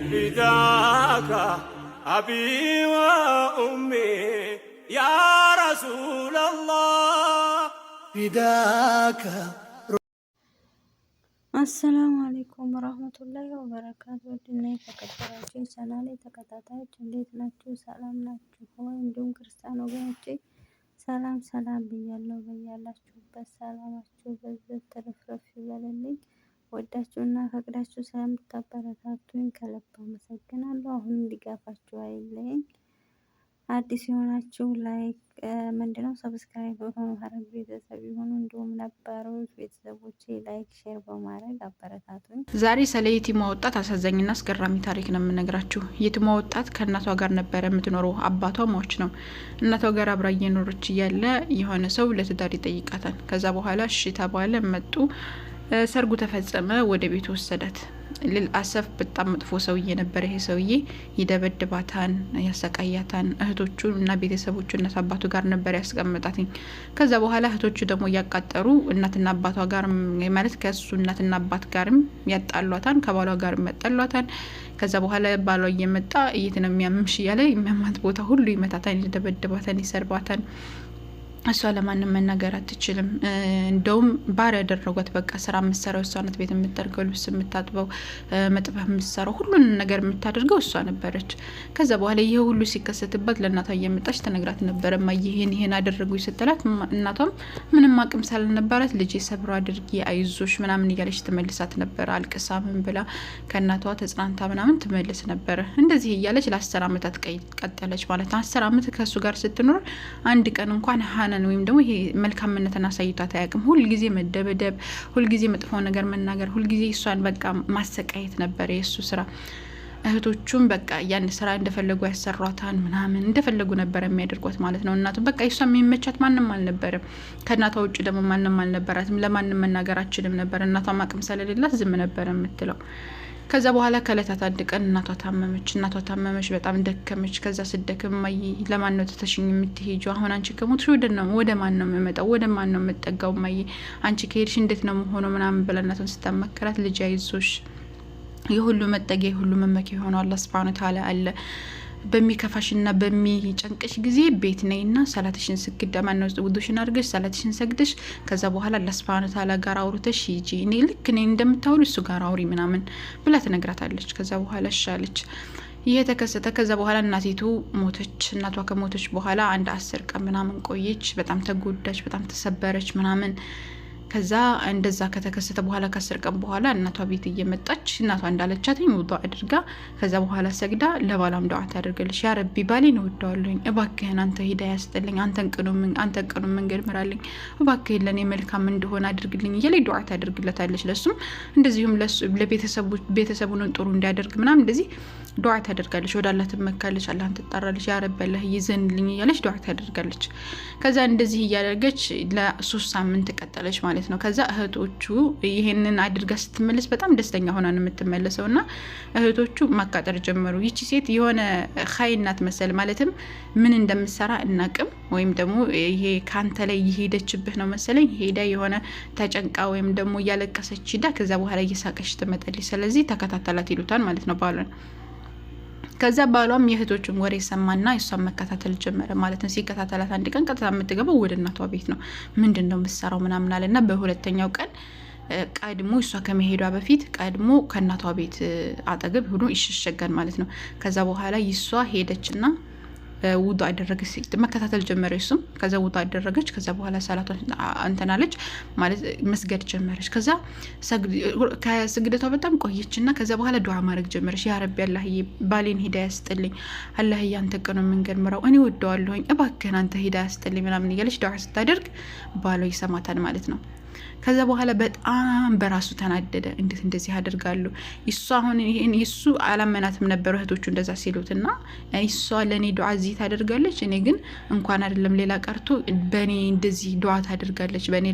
فداك أبي وأمي يا رسول الله فداك. السلام عليكم ورحمة الله وبركاته። ውድና የተከበራችሁ የቻናሌ ተከታታዮች እንዴት ናችሁ? ሰላም ናችሁ ወይ? እንዲሁም ክርስቲያን ወገኖቼ ሰላም ሰላም ብያለሁ። በያላችሁበት ሰላማችሁ በዝቶ ትርፍርፍ ይበልልኝ። ወዳችሁና ፈቅዳችሁ ስለምታበረታቱኝ ከልብ አመሰግናለሁ። አሁንም ድጋፋችሁ አይለየኝ። አዲስ የሆናችሁ like ምንድነው subscribe በማድረግ ቤተሰብ የሆኑ እንዲሁም ነባሮች ቤተሰቦቼ like share በማድረግ አበረታቱኝ። ዛሬ ስለ የቲሟ ወጣት አሳዛኝና አስገራሚ ታሪክ ነው የምነግራችሁ። የቲሟ ወጣት ከእናቷ ጋር ነበረ የምትኖረው። አባቷ ሟች ነው። እናቷ ጋር አብራ እየኖረች እያለ የሆነ ሰው ለትዳር ይጠይቃታል። ከዛ በኋላ እሺ ተባለ፣ መጡ፣ ሰርጉ ተፈጸመ፣ ወደ ቤቱ ወሰዳት። للأسف በጣም መጥፎ ሰውዬ ነበረ። ይሄ ሰውዬ ይደበድባታን፣ ያሰቃያታን። እህቶቹ እና ቤተሰቦቹ እናት አባቱ ጋር ነበር ያስቀምጣት። ከዛ በኋላ እህቶቹ ደግሞ እያቃጠሩ እናትና አባቷ ጋር ማለት ከእሱ እናትና አባት ጋርም ያጣሏታን፣ ከባሏ ጋርም ያጣሏታን። ከዛ በኋላ ባሏ እየመጣ የት ነው የሚያምሽ እያለ የሚያማት ቦታ ሁሉ ይመታታን፣ ይደበድባታን፣ ይሰርባታን። እሷ ለማንም መናገር አትችልም። እንደውም ባሪያ ያደረጓት። በቃ ስራ የምትሰራው እሷ ናት። ቤት የምትጠርገው፣ ልብስ የምታጥበው፣ መጥበህ የምትሰራው፣ ሁሉንም ነገር የምታደርገው እሷ ነበረች። ከዛ በኋላ ይሄ ሁሉ ሲከሰትባት ለእናቷ እየመጣች ተነግራት ነበረ። እማዬ ይሄን ይሄን አደረጉኝ ስትላት እናቷም ምንም አቅም ስላልነበራት ልጄ ሰብሮ አድርጊ አይዞሽ ምናምን እያለች ትመልሳት ነበረ። አልቅሳ ምን ብላ ከእናቷ ተጽናንታ ምናምን ትመልስ ነበረ። እንደዚህ እያለች ለ10 አመታት ቀጠለች ማለት ነው። 10 አመት ከእሱ ጋር ስትኖር አንድ ቀን እንኳን ሀነን ወይም ደግሞ ይሄ መልካምነትን አሳይቷት አያውቅም። ሁልጊዜ መደበደብ፣ ሁልጊዜ መጥፎ ነገር መናገር፣ ሁልጊዜ እሷን በቃ ማሰቃየት ነበረ የእሱ ስራ። እህቶቹም በቃ ያን ስራ እንደፈለጉ ያሰሯታን ምናምን እንደፈለጉ ነበር የሚያደርጓት ማለት ነው። እናቱ በቃ እሷ የሚመቻት ማንም አልነበረም። ከእናቷ ውጭ ደግሞ ማንም አልነበራትም። ለማንም መናገር አችልም ነበር። እናቷም አቅም ስለሌላት ዝም ነበር የምትለው። ከዛ በኋላ ከእለታት አንድ ቀን እናቷ ታመመች። እናቷ ታመመች፣ በጣም ደከመች። ከዛ ስደክም እማዬ ለማን ነው ትተሽኝ የምትሄጂው? አሁን አንቺ ከሞትሽ ወደ ማን ነው የምመጣው? ወደ ማን ነው የምጠጋው? እማዬ አንቺ ከሄድሽ እንዴት ነው የምሆነው? ምናምን ብላ እናቷን ስታመከራት ልጅ አይዞሽ፣ የሁሉ መጠጊያ የሁሉ መመኪያ የሆነው አላህ ሱብሃነሁ ወተዓላ አለ። በሚከፋሽና በሚጨንቅሽ ጊዜ ቤት ነይና ሰላትሽን ስግድ ማነው ውዱሽን አድርገሽ ሰላትሽን ሰግደሽ ከዛ በኋላ አላህ ሱብሃነሁ ወተዓላ ጋር አውርተሽ ሂጂ፣ እኔ ልክ እኔ እንደምታውሉ እሱ ጋር አውሪ ምናምን ብላ ትነግራታለች። ከዛ በኋላ እሺ አለች። ይሄ ተከሰተ። ከዛ በኋላ እናቲቱ ሞተች። እናቷ ከሞተች በኋላ አንድ 10 ቀን ምናምን ቆየች። በጣም ተጎዳች፣ በጣም ተሰበረች ምናምን። ከዛ እንደዛ ከተከሰተ በኋላ ከ10 ቀን በኋላ እናቷ ቤት እየመጣች እናቷ እንዳለቻት ውዱእ አድርጋ ከዛ በኋላ ሰግዳ ለባሏም ዱዓ ታደርጋለች። ያ ረቢ ባሌን እወደዋለሁኝ፣ እባክህን አንተ ሂዳያ ስጥልኝ፣ አንተን ቅኑ መንገድ ምራልኝ፣ እባክህን ለእኔ መልካም እንደሆነ አድርግልኝ እያለች ዱዓ ታደርግለታለች። ለሱም እንደዚሁም ቤተሰቡን ጥሩ እንዲያደርግ ምናምን እንደዚህ ዱዓ ታደርጋለች። ወደ አላህ ትመካለች፣ አላህን ትጣራለች። ያ ረቢ አላህ ይዘንልኝ እያለች ዱዓ ታደርጋለች። ከዛ እንደዚህ እያደረገች ለ3 ሳምንት ቀጠለች ማለት ነው። ከዛ እህቶቹ ይሄንን አድርጋ ስትመለስ በጣም ደስተኛ ሆና ነው የምትመለሰው እና እህቶቹ ማቃጠር ጀመሩ። ይቺ ሴት የሆነ ኻይናት መሰል ማለትም ምን እንደምትሰራ እናቅም ወይም ደግሞ ይሄ ካንተ ላይ የሄደችብህ ነው መሰለኝ ሄዳ የሆነ ተጨንቃ ወይም ደግሞ እያለቀሰች ሂዳ ከዛ በኋላ እየሳቀች ትመጣለች። ስለዚህ ተከታተላት ይሉታል ማለት ነው ባሏን። ከዛ ባሏም የእህቶቹን ወሬ ሰማና እሷን መከታተል ጀመረ ማለት ነው። ሲከታተላት አንድ ቀን ቀጥታ የምትገባው ወደ እናቷ ቤት ነው። ምንድን ነው የምትሰራው ምናምን አለና በሁለተኛው ቀን ቀድሞ እሷ ከመሄዷ በፊት ቀድሞ ከእናቷ ቤት አጠገብ ሆኖ ይሸሸጋል ማለት ነው። ከዛ በኋላ ይሷ ሄደችና ውዱ አደረገች። መከታተል ጀመረ እሱም። ከዛ ውዱ አደረገች። ከዛ በኋላ ሰላቷን እንትን አለች ማለት መስገድ ጀመረች። ከዛ ከስግደቷ በጣም ቆየችና ከዛ በኋላ ዱዓ ማድረግ ጀመረች። ያ ረቢ አላህዬ ባሌን ሂዳያ ስጥልኝ፣ አላህዬ አንተ ቅኑ መንገድ ምራው፣ እኔ ወደዋለሁኝ፣ እባክህን አንተ ሂዳያ ስጥልኝ ምናምን እያለች ዱዓ ስታደርግ ባሏ ይሰማታል ማለት ነው። ከዛ በኋላ በጣም በራሱ ተናደደ። እንዴት እንደዚህ አደርጋለሁ? እሷ አሁን ይሄን እሱ አላመናትም ነበር እህቶቹ እንደዛ ሲሉትና እሷ ለኔ ዱዓ እዚህ ታደርጋለች፣ እኔ ግን እንኳን አይደለም ሌላ ቀርቶ በኔ እንደዚህ ዱዓ ታደርጋለች፣ በኔ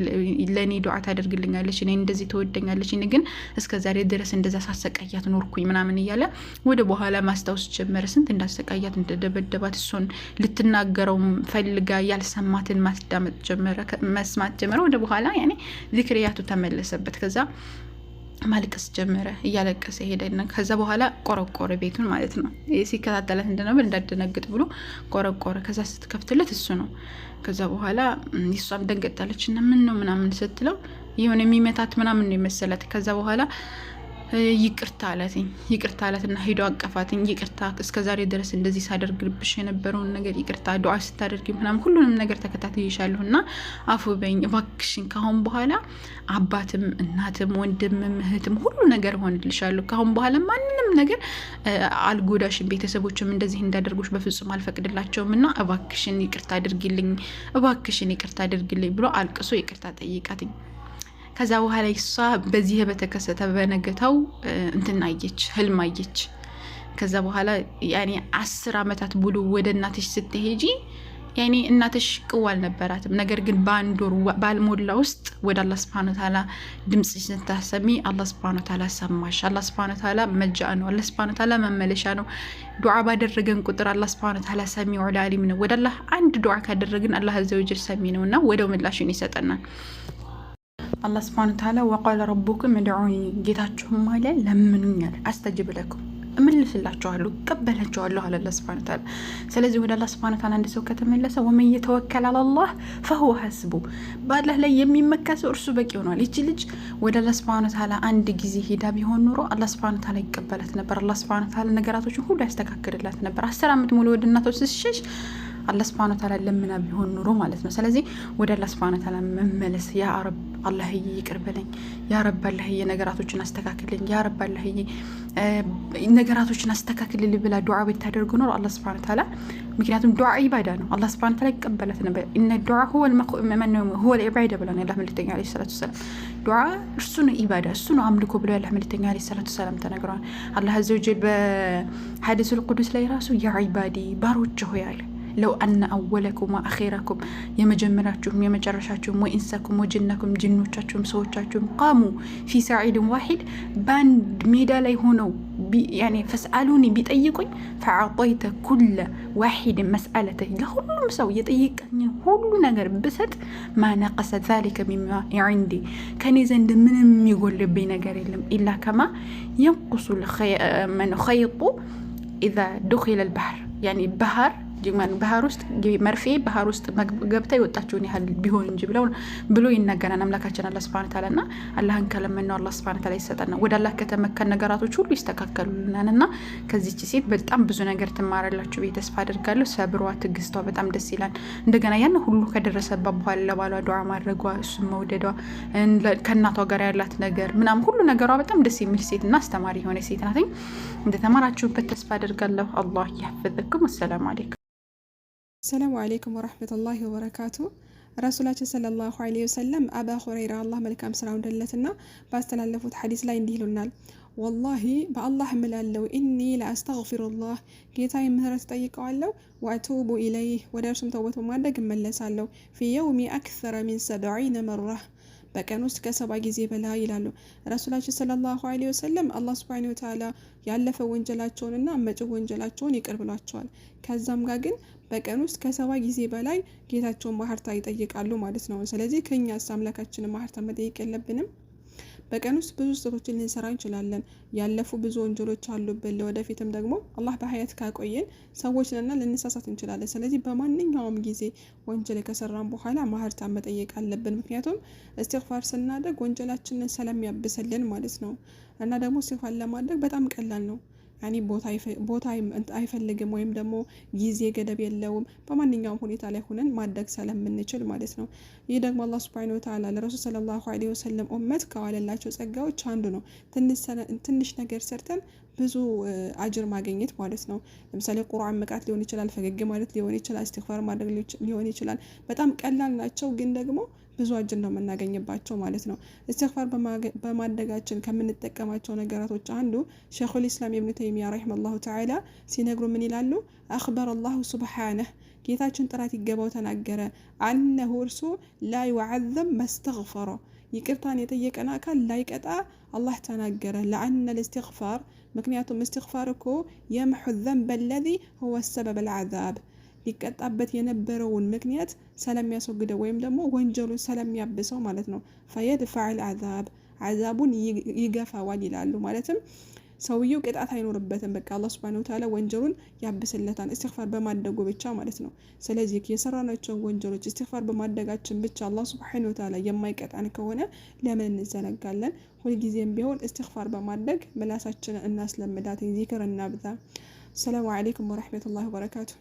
ለኔ ዱዓ ታደርግልኛለች፣ እኔ እንደዚህ ትወደኛለች፣ እኔ ግን እስከ ዛሬ ድረስ እንደዛ ሳሰቃያት ኖርኩኝ ምናምን እያለ ወደ በኋላ ማስታወስ ጀመረ። ስንት እንዳሰቃያት እንደደበደባት፣ እሱን ልትናገረው ፈልጋ ያልሰማትን ማስዳመጥ ጀመረ፣ መስማት ጀመረ። ወደ በኋላ ያኔ ዚክሪያቱ ተመለሰበት። ከዛ ማልቀስ ጀመረ። እያለቀሰ ሄደና ከዛ በኋላ ቆረቆረ ቤቱን ማለት ነው። ሲከታተላት እንደነበር እንዳደነግጥ ብሎ ቆረቆረ። ከዛ ስትከፍትለት እሱ ነው። ከዛ በኋላ እሷም ደንገጣለች እና ምን ነው ምናምን ስትለው የሆነ የሚመታት ምናምን ነው የመሰላት። ከዛ በኋላ ይቅርታ አላትኝ። ይቅርታ አላትና ሄዶ አቀፋትኝ። ይቅርታ እስከ ዛሬ ድረስ እንደዚህ ሳደርግብሽ የነበረውን ነገር ይቅርታ፣ ዱዓ ስታደርጊ ምናምን ሁሉንም ነገር ተከታትይሻለሁ እና አፉ በይኝ እባክሽን። ካሁን በኋላ አባትም እናትም ወንድምም እህትም ሁሉ ነገር ሆንልሻለሁ። ካሁን በኋላ ማንንም ነገር አልጎዳሽም። ቤተሰቦችም እንደዚህ እንዳደርጉሽ በፍጹም አልፈቅድላቸውም እና እባክሽን ይቅርታ አድርጊልኝ፣ እባክሽን ይቅርታ አድርጊልኝ ብሎ አልቅሶ ይቅርታ ጠይቃትኝ። ከዛ በኋላ እሷ በዚህ በተከሰተ በነገታው እንትን አየች፣ ህልም አየች። ከዛ በኋላ ያኔ 10 ዓመታት ሙሉ ወደ እናትሽ ስትሄጂ ያኔ እናትሽ ቅዋ አልነበራትም። ነገር ግን በአንድ ወር ባልሞላ ውስጥ ወደ አላህ ስብሐነ ወተዓላ ድምፅሽ ስታሰሚ አላህ ስብሐነ ወተዓላ ሰማሽ። አላህ ስብሐነ ወተዓላ መጃ ነው። አላህ ስብሐነ ወተዓላ መመለሻ ነው። ዱዓ ባደረገን ቁጥር አላህ ስብሐነ ወተዓላ ሰሚዑል ዓሊም ነው። ወደ አላህ አንድ ዱዓ ካደረግን አላህ አዘወጀል ሰሚ ነው እና ወደው ምላሽን ይሰጠናል። አላህ ስብሐነ ወተዓላ وقال ربكم ادعوني ጌታችሁም አለ ለምኑኝ አለ أستجب لكم እመልስላችኋለሁ እቀበላችኋለሁ አለ አላህ ስብሐነ ወተዓላ። ስለዚህ ወደ አላህ ስብሐነ ወተዓላ አንድ ሰው ከተመለሰ ومن يتوكل على الله فهو حسبه፣ በአላህ ላይ የሚመካ ሰው እርሱ በቂ ሆኗል። ይቺ ልጅ ወደ አላህ ስብሐነ ወተዓላ አንድ ጊዜ ሄዳ ቢሆን ኑሮ አላህ ስብሐነ ወተዓላ ይቀበላት ነበር። አላህ ስብሐነ ወተዓላ ነገራቶችን ሁሉ ያስተካክልላት ነበር። 10 ዓመት ሙሉ ወደ እናቶች ስትሸሽ አላህ ስብሐነ ወተዓላ ለምና ቢሆን ኑሮ ማለት ነው። ስለዚህ ወደ አላህ ስብሐነ ወተዓላ መመለስ፣ ያ ረብ አላህዬ ይቅር በለኝ፣ ያ ረብ አላህዬ ነገራቶችን አስተካክልኝ፣ ያ ረብ አላህዬ ነገራቶችን አስተካክልልኝ ብላ ዱዓ ብታደርግ ኖሮ አላህ ስብሐነ ወተዓላ፣ ምክንያቱም ዱዓ ኢባዳ ነው። አላህ ስብሐነ ወተዓላ ይቀበላት ነበር። إن الدعاء هو العبادة ብለዋል የአላህ መልክተኛ ዓለይሂ ሰላቱ ወሰላም። ዱዓ እርሱ ነው ኢባዳ፣ እሱ ነው አምልኮ ብለው የአላህ መልክተኛ ዓለይሂ ሰላቱ ወሰላም ተናግረዋል። አላህ አዘወጀል በሐዲሱል ቁዱስ ላይ ራሱ يا عبادي ባሮች ሆይ አለ፣ لو أن أولكم وآخركم የመጀመሪያችሁም የመጨረሻችሁም፣ وإنسكم وجنكم ጅኖቻችሁም ሰዎቻችሁም፣ قاموا في صعيد واحد በአንድ ሜዳ ላይ ሆነው ያኔ فسألوني ቢጠይቁኝ፣ فأعطيت كل واحد مسألته ለሁሉም ሰው የጠየቀኝን ሁሉ ነገር ብሰጥ፣ ما نقص ذلك مما عندي ከኔ ዘንድ ምንም የሚጎልብኝ ነገር የለም፣ إلا كما ينقص الخيط إذا دخل البحر ያኔ ባህር ባህር ውስጥ መርፌ ባህር ውስጥ ገብታ የወጣችውን ያህል ቢሆን እንጂ ብለው ብሎ ይናገራል አምላካችን አላህ ሱብሃነሁ ወተዓላ። እና አላህን ከለመነው አላህ ሱብሃነሁ ወተዓላ ይሰጠናል። ወደ አላህ ከተመከን ነገራቶች ሁሉ ይስተካከሉልናል። እና ከዚች ሴት በጣም ብዙ ነገር ትማራላችሁ ብዬ ተስፋ አድርጋለሁ። ሰብሯ፣ ትዕግስቷ በጣም ደስ ይላል። እንደገና ያን ሁሉ ከደረሰባት በኋላ ለባሏ ዱዓ ማድረጓ፣ እሱን መውደዷ፣ ከእናቷ ጋር ያላት ነገር ምናምን ሁሉ ነገሯ በጣም ደስ የሚል ሴት እና አስተማሪ የሆነ ሴት ናትኝ። እንደተማራችሁበት ተስፋ አድርጋለሁ። አላህ ያሕፍዝኩም። አሰላሙ አለይኩም። ሰላሙ አለይኩም ወረህመቱላሂ ወበረካቱ። ረሱላችን ሰለላሁ ዐለይሂ ወሰለም አባ ሁረይራ አላህ መልካም ስራው እንደለትና ባስተላለፉት ሐዲስ ላይ እንዲህ ይሉናል። ወላሂ በአላህ እምላለሁ፣ إني لأستغفر الله ጌታዬን ምህረት እጠይቀዋለሁ፣ وأتوب إليه ወደ እርሱም ተውበት በማድረግ እመለሳለሁ፣ في اليوم أكثر من 70 مرة በቀን ውስጥ ከ70 ጊዜ በላይ ይላሉ ረሱላችን ሰለላሁ ዐለይሂ ወሰለም። አላህ ሱብሓነሁ ወተዓላ ያለፈ ወንጀላቸውንና መጪው ወንጀላቸውን ይቅር ብሏቸዋል። ከዛም ጋር ግን በቀን ውስጥ ከ70 ጊዜ በላይ ጌታቸውን ማህርታ ይጠይቃሉ ማለት ነው። ስለዚህ ከኛስ አምላካችንን ማህርታ መጠየቅ የለብንም? በቀን ውስጥ ብዙ ስህተቶችን ልንሰራ እንችላለን። ያለፉ ብዙ ወንጀሎች አሉብን። ለወደፊትም ደግሞ አላህ በሀያት ካቆየን ሰዎች ነንና ልንሳሳት እንችላለን። ስለዚህ በማንኛውም ጊዜ ወንጀል ከሰራን በኋላ ማህርታ መጠየቅ አለብን። ምክንያቱም እስትግፋር ስናደርግ ወንጀላችንን ስለሚያብስልን ማለት ነው። እና ደግሞ እስትግፋር ለማድረግ በጣም ቀላል ነው። ያኔ ቦታ አይፈልግም ወይም ደግሞ ጊዜ ገደብ የለውም። በማንኛውም ሁኔታ ላይ ሆነን ማድረግ ስለምንችል ማለት ነው። ይህ ደግሞ አላህ ሱብሓነሁ ወተዓላ ለረሱል ሰለላሁ ዐለይሂ ወሰለም ኡመት ከዋለላቸው ጸጋዎች አንዱ ነው። ትንሽ ነገር ሰርተን ብዙ አጅር ማግኘት ማለት ነው። ለምሳሌ ቁርአን መቅራት ሊሆን ይችላል፣ ፈገግ ማለት ሊሆን ይችላል፣ እስትግፋር ማድረግ ሊሆን ይችላል። በጣም ቀላል ናቸው፣ ግን ደግሞ ብዙ አጅር ነው የምናገኝባቸው ማለት ነው። እስትግፋር በማድረጋችን ከምንጠቀማቸው ነገራቶች አንዱ ሸይኹል ኢስላም ኢብኑ ተይሚያ ረሂመሁላሁ ተዓላ ሲነግሩ ምን ይላሉ? أخبر الله سبحانه ጌታችን ጥራት ይገባው ተናገረ፣ أنه እርሱ لا يعذب من استغفر ይቅርታን የጠየቀን አካል ላይቀጣ አላህ ተናገረ። لأن الاستغفار ምክንያቱም እስትግፋር እኮ يمحو الذنب الذي هو سبب العذاب ሊቀጣበት የነበረውን ምክንያት ስለሚያስወግደው ወይም ደግሞ ወንጀሉን ስለሚያብሰው ማለት ነው። فيدفع العذاب አዛቡን ይገፋዋል ይላሉ። ማለትም ሰውየው ቅጣት አይኖርበትም። በቃ አላህ ሱብሓነሁ ወተዓላ ወንጀሉን ያብስለታል እስትግፋር በማድረጉ ብቻ ማለት ነው። ስለዚህ የሰራናቸውን ወንጀሎች እስትግፋር በማድረጋችን ብቻ አላህ ሱብሓነሁ ወተዓላ የማይቀጣን ከሆነ ለምን እንዘነጋለን? ሁልጊዜም ቢሆን እስትግፋር በማድረግ ምላሳችንን እናስለምዳት፣ ዚክር እናብዛ። ሰላሙ አለይኩም ወረሕመቱላሂ ወበረካቱ።